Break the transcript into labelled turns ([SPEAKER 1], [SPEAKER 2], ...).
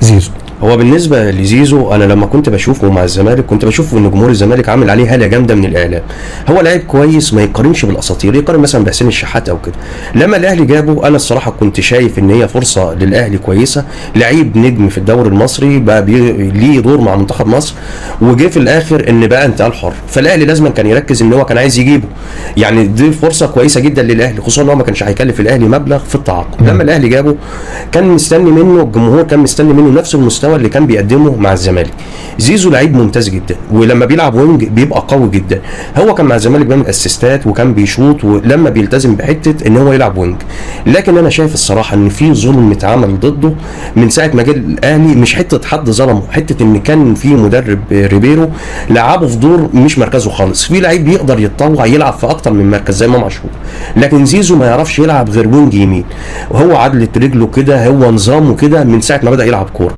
[SPEAKER 1] زيزو.
[SPEAKER 2] هو بالنسبة لزيزو، انا لما كنت بشوفه مع الزمالك كنت بشوف ان جمهور الزمالك عامل عليه هاله جامدة من الاعلام. هو لعيب كويس، ما يقارنش بالاساطير، يقارن مثلا بحسين الشحات او كده. لما الاهلي جابه انا الصراحة كنت شايف ان هي فرصة للاهلي كويسة، لعيب نجم في الدوري المصري بقى ليه دور مع منتخب مصر، وجه في الاخر ان بقى انتقال حر. فالاهلي لازم كان يركز ان هو كان عايز يجيبه، يعني دي فرصة كويسة جدا للاهلي، خصوصا ان هو ما كانش هيكلف الاهلي مبلغ في التعاقد. لما الاهلي جابه كان مستني منه الجمهور، كان مستني منه نفس المستوى اللي كان بيقدمه مع الزمالك. زيزو لعيب ممتاز جدا، ولما بيلعب wing بيبقى قوي جدا. هو كان مع الزمالك بيعمل assist ات وكان بيشوط، ولما بيلتزم بحته ان هو يلعب wing. لكن انا شايف الصراحة ان في ظلم اتعمل ضده من ساعة ما جه الاهلي، مش حتة حد ظلمه، حتة ان كان في مدرب ريبيرو لعبه في دور مش مركزه خالص. في لعيب يقدر يتطوع يلعب في اكتر من مركز زي امام عاشور، لكن زيزو ما يعرفش يلعب غير wing يمين، وهو عدلة رجله كده، هو نظامه كده من ساعة ما بدا يلعب كورة.